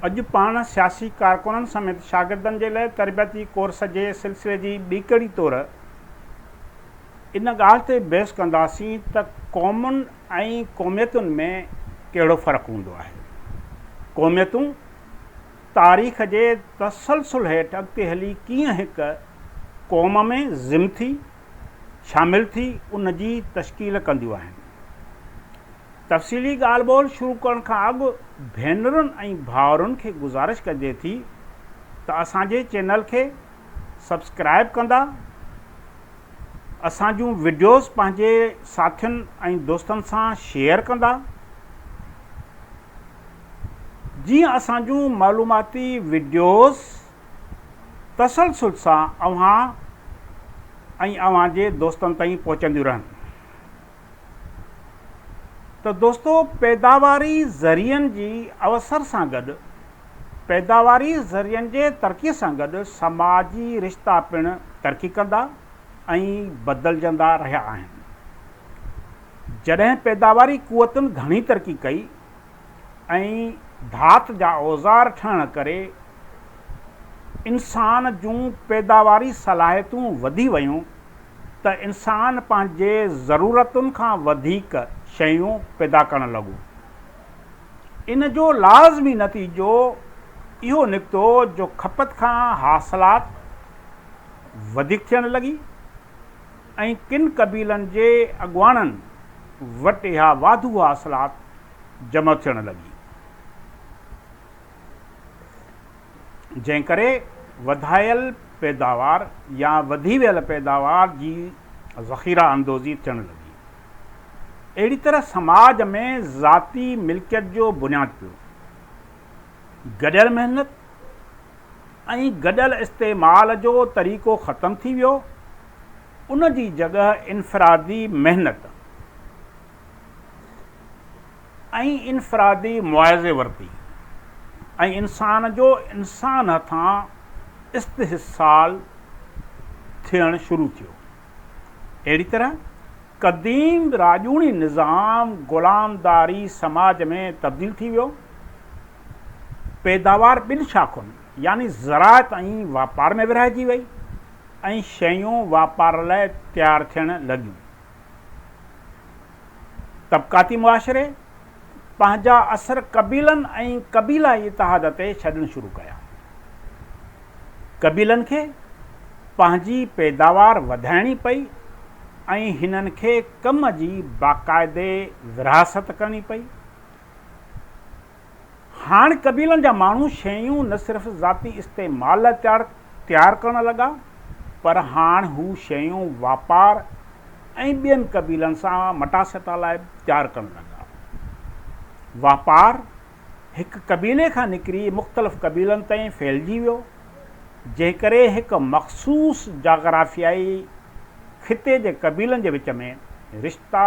اڄ پاڻ سياسي ڪارڪنن سميت شاگردن جي لاء تربيتي ڪورس جي سلسلي جي ٻي ڪڙي طور ان ڳالهه تي بحث ڪنداسين ته قومن ۽ قوميتن ۾ ڪهڙو فرق هوندو آهي. قوميتون تاريخ جي تسلسل هيٺ اڳتي هلي ڪيئن هڪ قوم ۾ ضم ٿي، شامل ٿي ان جي تشڪيل ڪنديون آهن. تفصيلي ڳالهه ٻولهه شروع ڪرڻ کان اڳ ڀينرن ۽ ڀائرن کي گذارش ڪجي ٿي ته اسان جي چينل کي سبسڪرائب ڪندا، اسان جون وڊيوز پنهنجي ساٿين ۽ دوستن سان شيئر ڪندا جيئن اسان جون معلوماتي وڊيوز تسلسل سان اوهان ۽ اوهان جي دوستن تائين پهچنديون رهن. ته دوستو پيداواري ذريعن جي اوسر سان گڏ پيداواري ذريعن جي ترقي سان گڏ سماجي رشتا پڻ ترقي ڪندا ۽ بدلجندا رهيا آهن. جڏهن پيداواري قوتن گهڻي ترقي ڪئي ۽ ڌات جا اوزار ٺهڻ ڪري انسان جون پيداواري صلاحيتون وڌي ويون ته انسان پنهنجي ضرورتن کان وڌيڪ شيون پيدا ڪرڻ لڳو. ان جو لازمي نتيجو اهو نڪتو جو کپت کان حاصلات وڌيڪ ٿيڻ لڳي ۽ ڪن قبيلن جي اڳواڻن وٽ اها واڌو حاصلات جمع ٿيڻ لڳي. جنهن ڪري وڌايل پيداوار يا وڌي ويل پيداوار جي ذخيره اندوزي ٿيڻ لڳي. اهڙي طرح سماج ۾ ذاتي ملڪيت جو بنياد پيو. گڏيل محنت ۽ گڏيل استعمال جو طريقو ختم ٿي ويو، ان جي جڳهه انفرادي محنت ۽ انفرادي معاوضي ورتي ۽ انسان جو انسان هٿان استحصال ٿيڻ شروع ٿيو. اهڙي طرح قديم راڄوڻي نظام غلامداري سماج ۾ تبديل ٿي ويو. پيداوار ٻن شاخن يعني زراعت ۽ واپار ۾ ورهائجي وئي ۽ شيون واپار لاء تيار ٿيڻ لڳيون. طبقاتي معاشري پنهنجا اثر قبيلن ۽ قبيلائي اتحاد تي ڇڏڻ شروع ڪيا. قبيلن کي پنهنجي پيداوار وڌائڻي پئي ۽ هنن کي ڪم جي باقاعدي ورهاست ڪرڻي پئي. هاڻ قبيلن جا ماڻهو شيون نه صرف ذاتي استعمال لاء تيار ڪرڻ لڳا، پر هاڻ هو شيون واپار ۽ ٻين قبيلن سان مٽاسٽا لاء به تيار ڪرڻ لڳا. واپار هڪ قبيلي کان نڪري مختلف قبيلن تائين ڦهلجي ويو، جنهن ڪري هڪ مخصوص جاگرافيائي خطي جي قبيلن جي وچ ۾ رشتا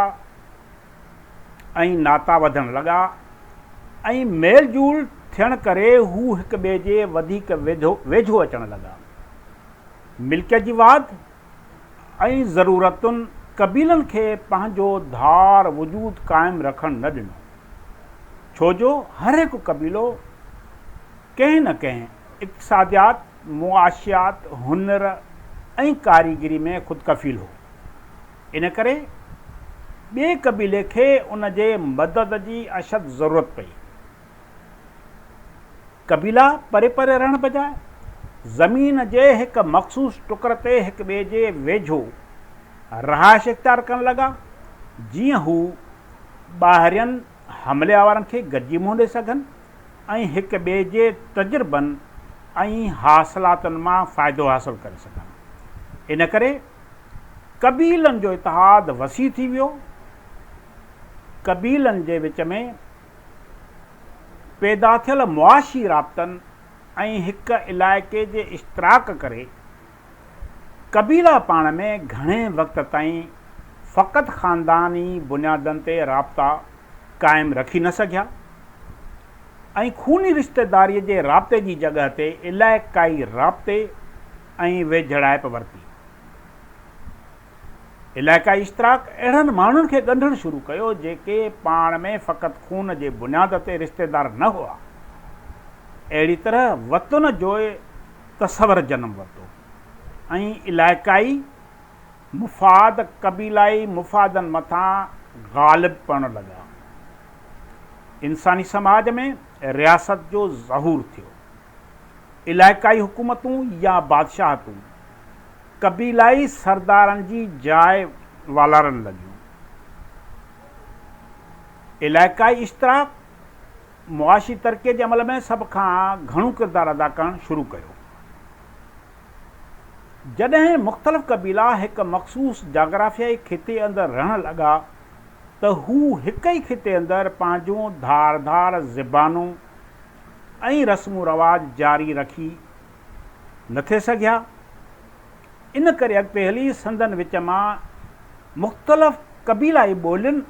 ۽ ناتا وڌڻ لڳا ۽ ميل جول ٿيڻ ڪري هو هڪ ٻئي جي وڌيڪ ويجهو اچڻ لڳا. ملڪيت جي واڌ ۽ ضرورتن قبيلن کي پنهنجو ڌار وجود قائم رکڻ نه ڏنو، ڇو جو هر هڪ قبيلو ڪنهن نه ڪنهن اقتصاديات، معاشيات، هنر ۽ ڪاريگري ۾ خودڪفيل هو. ان ڪري ٻئي قبيلي کي ان جي مدد جي اشد ضرورت پئي. قبيلا پري پري رهڻ بجاء زمين جي هڪ مخصوص ٽڪر تي هڪ ٻئي جي ويجهو رهائش اختيار ڪرڻ لڳا، جيئن هو ٻاهرين حملي آورن کي گڏجي منهن ڏئي سگهن ۽ هڪ ٻئي جي تجربن ۽ حاصلاتن مان فائدو حاصل ڪري سگهن. ان ڪري قبيلن جو اتحاد وسيع ٿي ويو. قبيلن جي وچ ۾ پيدا ٿيل معاشي رابطن ۽ هڪ علائقي جي اشتراڪ ڪري قبيلا پاڻ ۾ گهڻي وقت تائين فقط خانداني بنيادن تي رابطا قائم رکي نه سگهيا ۽ خوني رشتيداري جي رابطي جي جڳهه تي علائقائي رابطي ۽ ويجهڙائپ ورتي. علائقائي اشتراڪ اهڙن ماڻهن کي ڳنڍڻ شروع ڪيو جيڪي پاڻ ۾ فقط خون جي بنياد تي رشتيدار نه هئا. اهڙي طرح وطن جو تصور جنم ورتو ۽ علائقائي مفاد قبيلائي مفادن مٿان غالب پوڻ لڳا. انساني سماج ۾ رياست جو ظهور ٿيو. علائقائي حڪومتون يا بادشاهتون قبيلائي سردارن جي جاء والارڻ لڳيون. علائقائي اشتراڪ معاشي ترقيء جي عمل ۾ سڀ کان گهڻو ڪردار ادا ڪرڻ شروع ڪيو. جڏهن مختلف قبيلا هڪ مخصوص جاگرافيائي خطي اندر رهڻ لڳا ته هو هڪ ئي خطي اندر پنهنجون ڌار ڌار زبانون ۽ رسمون رواج جاري رکي نه ٿي سگهيا. ان ڪري اڳتي هلي سندن وچ مان مختلف قبيلائي ٻولين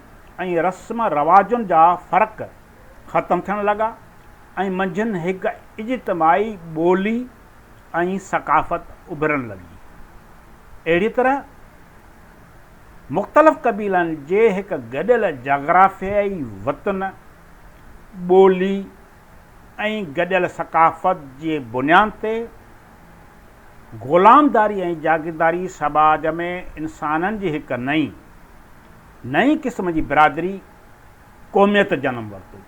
۽ رسم رواجن جا فرق ختم ٿيڻ لڳا ۽ منجهن هڪ اجتماعي ٻولي ۽ ثقافت اڀرڻ لڳي. اهڙيء طرح مختلف قبيلن جي هڪ گڏيل جاگرافيائي وطن، ٻولي ۽ گڏيل ثقافت جي بنياد تي غلامداري ۽ جاگيرداري سماج ۾ انسانن جي هڪ نئين نئين قسم جي برادري قوميت جنم ورتو،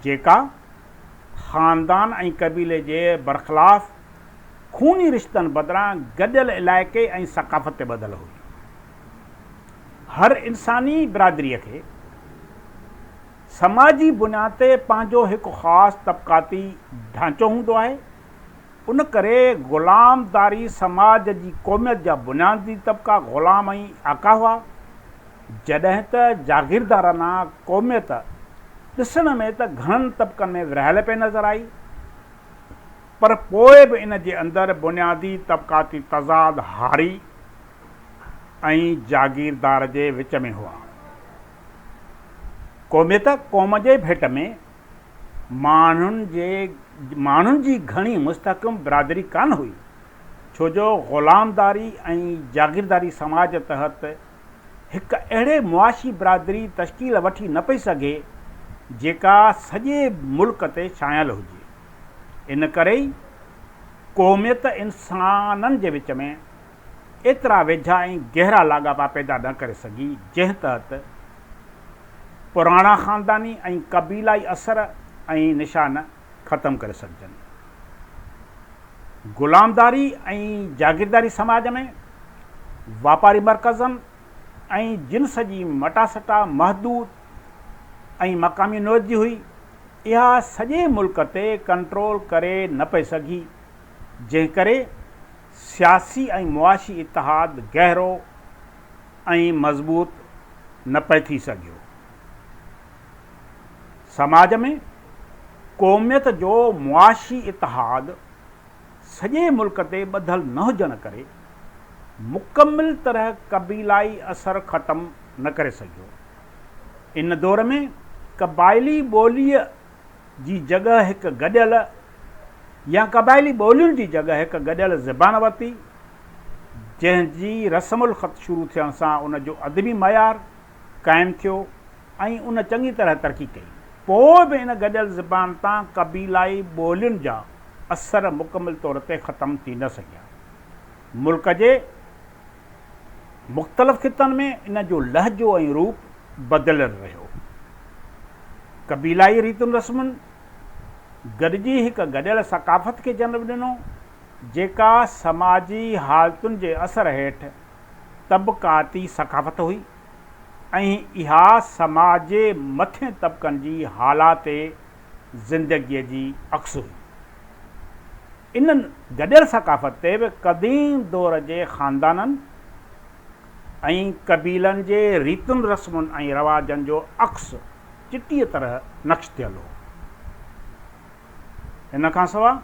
جيڪا خاندان ۽ قبيلي جي برخلاف خوني رشتن بدران گڏيل علائقي ۽ ثقافت تي ٻڌل هئي. هر انساني برادريء کي سماجي بنياد تي پنهنجو هڪ خاص طبقاتي ڍانچو هوندو آهي، ان ڪري غلام داري سماج جي قوميت جا بنيادي طبقا غلام ۽ آقا هئا، جڏهن ته جاگيردارانه قوميت ڏسڻ ۾ ته گهڻن طبقن ۾ ورهايل پئي نظر آئي، پر پوء به ان جي اندر بنيادي طبقاتي تضاد هاري ۽ جاگيردار جي وچ ۾ هئا. قوميت قوم جي ڀيٽ ۾ ماڻهن جي ماڻهن جي گهڻي مستحڪم برادري ڪانه هئي، ڇو جو غلامداري ۽ جاگيرداري سماج تحت هڪ اهڙي معاشي برادري تشڪيل وٺي نه پئي سگهي، جيڪا سڄي ملڪ تي ڇانيل هجي. ان ڪري ئي قوميت انسانن جي وچ ۾ ايترا ويجها ۽ گهرا لاڳاپا پيدا نه ڪري سگهي، جنهن تحت پراڻا خانداني ۽ قبيلائي اثر ۽ نشان ختم ڪري سگهجن. غلامداري ۽ جاگيرداري سماج ۾ واپاري مرڪزن ۽ جنس جي مٽاسٽا محدود ۽ مقامي نوعيت جي هئي، اها سڄي ملڪ تي ڪنٽرول ڪري نه پئي سگهي، جنهن ڪري سياسي ۽ معاشي اتحاد گهرو ۽ مضبوط نه پئي ٿي سگهيو. سماج ۾ قوميت جو معاشي اتحاد سڄي ملڪ تي ٻڌل نه هجڻ ڪري مڪمل طرح قبيلائي اثر ختم نه ڪري سگهيو. ان دور ۾ قبائلي ٻوليء جي جڳهه هڪ گڏيل يا قبائلي ٻولين جي جڳهه هڪ گڏيل زبان ورتي، جنهن جي رسم الخط شروع ٿيڻ سان ان جو ادبي معيار قائم ٿيو ۽ ان چڱي طرح ترقي ڪئي. پوء به ان گڏيل زبان تان قبيلائي ٻولين جا اثر مڪمل طور تي ختم ٿي نه سگهيا. ملڪ جي مختلف خطن ۾ ان جو لهجو ۽ روپ بدليل رهيو. قبيلائي ريتن رسمن گڏجي هڪ گڏيل ثقافت کي جنم ڏنو، جيڪا سماجي حالتن جي اثر هيٺ طبقاتي ثقافت هئي ۽ اها سماج جي مٿين طبقن جي حالات زندگيء جي عڪس هئي. ان گڏيل ثقافت تي به قديم دور جي خاندانن ۽ قبيلن جي ريتن رسمن ۽ رواجن جو عڪس چٽيء طرح نقش ٿيل هو. ان کان سواء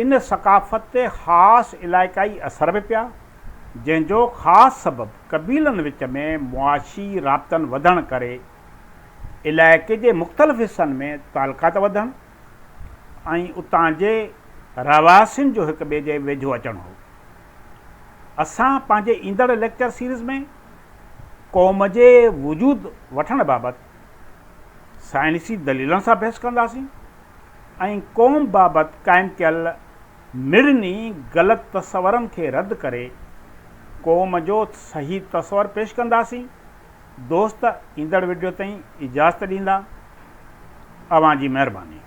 ان ثقافت تي خاص علائقائي اثر به پيا، جنهن جو خاص سبب قبيلن وچ ۾ معاشي رابطن وڌڻ ڪري علائقي جي مختلف حصن ۾ تعلقات وڌڻ ۽ اتان جي رهواسين جو هڪ ٻئي جي ويجهو اچڻ هو. اسان پنهنجي ايندڙ ليڪچر سيريز ۾ قوم جي وجود وٺڻ بابت سائنسي دليلن سان بحث ڪنداسين. ۽ قوم بابت قائم ڪيل مڙني غلط تصورن کي رد ڪري قوم جو صحيح تصور پيش ڪنداسين. دوست ايندڙ وڊيو تائين اجازت ڏيندا. اوهان جي مهرباني.